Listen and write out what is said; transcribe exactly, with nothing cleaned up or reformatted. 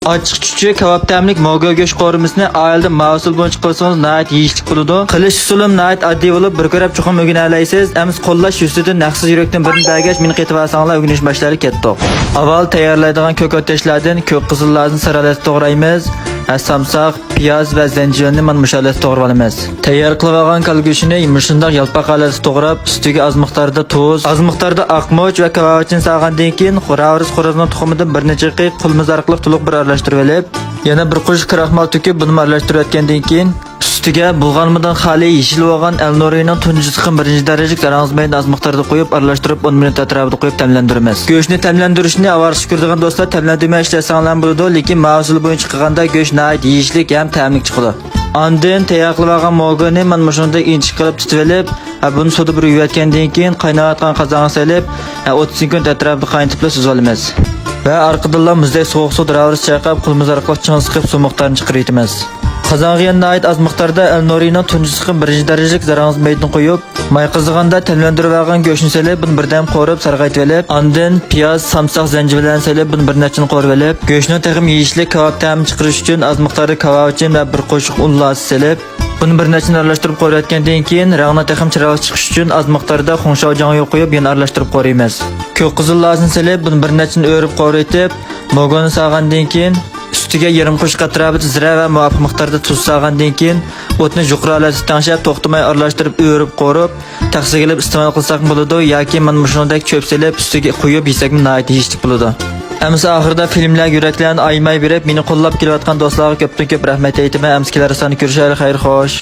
ئاچچىق چۈچۈك، كاۋاپ تەملىك موگو گۆش قورۇمىسىنى ئائىلىدە ماۋۇ ئۇسۇل بويىچە قىلسىڭىز ناھايىتى يېيىشلىك بولىدۇ. قىلىش ئۇسۇلىمۇ ناھايىتى ئاددىي بولۇپ، بىر كۆرۈپ چوقۇم ئۆگىنەلەيسىز. ئەمىسە قوللاش يۈزىسىدىن ھەقسىز يۈرەكتىن بىرنى بەرگەچ مېنى قېتىۋالساڭلار، ئۆگىنىش باشلايلى، كەتتۇق. ئاۋۋال تەييارلايدىغان كۆك ئۆتەشلەردىن كۆك قىزىل لازىنى سىر ھالەتتە توغرايمىز. ھە، سامساق، پىياز ۋە زەنجىۋىلنى مانا مۇشۇ ھالەتتە توغرىۋالىمىز. تەييار قىلىۋالغان كالا گۆشىنى مۇشۇنداق يالپاق ھالەتتە توغراپ، ئۈستىگە ئاز مىقداردا تۇز، ئاز مىقداردا ئاق مۇچ ۋە كاۋاۋىچىنى سالغاندىن كېيىن، راۋىرس خورازنىڭ تۇخۇمىدىن بىر نەچچە قىيىق قولىمىز ئارقىلىق تولۇق بىر ئارىلاشتۇرۇۋېلىپ، يەنە بىر قوشۇق كراخمال تۆكۈپ، بۇنىمۇ ئارىلاشتۇرۇۋەتكەندىن كېيىن، ئۈستىگە بۇلغانمىدىن خالىي يېشىل بولغان ئەلنورىنىڭ تۇنجى سىقىم بىرىنچى دەرىجىلىك زەرەڭزىمەيدىنى ئاز مىقداردا قويۇپ، ئارىلاشتۇرۇپ، ئون مىنۇت ئەتراپىدا قويۇپ تەملەندۈرىمىز. گۆشنى تەملەندۈرۈشنى ئاۋارە سۈپۈرىدىغان دوستلار تەملەندۈرمەي ئىشلەتسەڭلارمۇ بولىدۇ، لېكىن ماۋۇ ئۇسۇل بويىچە قىلغاندا گۆش ناھايىتى يېيىشلىك ھەم تەملىك چىقىدۇ. ئاندىن تەييار قىلىۋالغان موگىنى مانا مۇشۇندەك ئىنچىكە قىلىپ تۇتۇۋېلىپ، ھە، بۇنى سۇدا بىر يۇيۇۋەتكەندىن كېيىن، قايناۋاتقان قازانغا سېلىپ، ھە، ئوتتۇز سېكۇنت ئەتراپىدا قاينىتىپلا سۈزۈۋالىمىز. ۋە ئارقىدىنلا مۇزدەك سوغۇق سۇدا راۋىرس چايقاپ، قولىمىز ئارقىلىق چىڭ سىقىپ، سۇ مىقدارىنى چىقىرىۋېتىمىز. قازانغا يەنە ناھايىتى ئاز مىقداردا ئەلنورىنىڭ تۇنجى سىقىم بىرىنچى دەرىجىلىك زەرەڭزىمەيدىنى قويۇپ، ماي قىزىغاندا تەملەندۈرۈۋالغان گۆشنى سېلىپ، بۇنى بىردەم قورۇپ، سارغايتىۋېلىپ، ئاندىن پىياز، سامساق، زەنجىۋىللەرنى سېلىپ، بۇنى بىر نەچچىنى قورۇۋېلىپ، گۆشنىڭ تېخىمۇ يېيىشلىك كاۋاپ تەمىنى چىقىرىش ئۈچۈن ئاز مىقداردا كاۋاۋىچىن ۋە بىر قوشۇق ئۇن لازىسى سېلىپ، بۇنى بىر نەچچىنى ئارىلاشتۇرۇپ قورۇۋەتكەندىن كېيىن، رەڭنىڭ تېخىمۇ چىرايلىق چىقىشى ئۈچۈن ئاز مىقداردا خۇڭشاۋجاڭيۇ قويۇپ، يەنە ئارىلاشتۇرۇپ قورۇيمىز. كۆك قىزىل لازىنى سېلىپ، بۇنى بىر نەچچىنى ئۆرۈپ قورۇۋېتىپ، موگونى سالغاندىن كېيىن، ئۈستىگە يېرىم قوشۇق ئەتراپىدا زىرە ۋە مۇۋاپىق مىقداردا تۇز سالغاندىن كېيىن، ئوتنى يۇقىرى ھالەتتە تەڭشەپ، توختىماي ئارىلاشتۇرۇپ، ئۆرۈپ قورۇپ، تەخسىگە ئېلىپ ئىستېمال قىلساقمۇ بولىدۇ ياكى مانا مۇشۇنىڭدەك چۆپ سېلىپ، ئۈستىگە قويۇپ يېسەكمۇ ناھايىتى يېيىشلىك بولىدۇ. ئەمىسە ئاخىرىدا فىلىملەرگە يۈرەكلەرنى ئايىماي بېرىپ، مېنى قوللاپ كېلىۋاتقان دوستلارغا كۆپتىن كۆپ رەھمەت ئېيتىمەن. ئەمىسە كېلەر ساندا كۆرۈشەيلى. خەير خوش.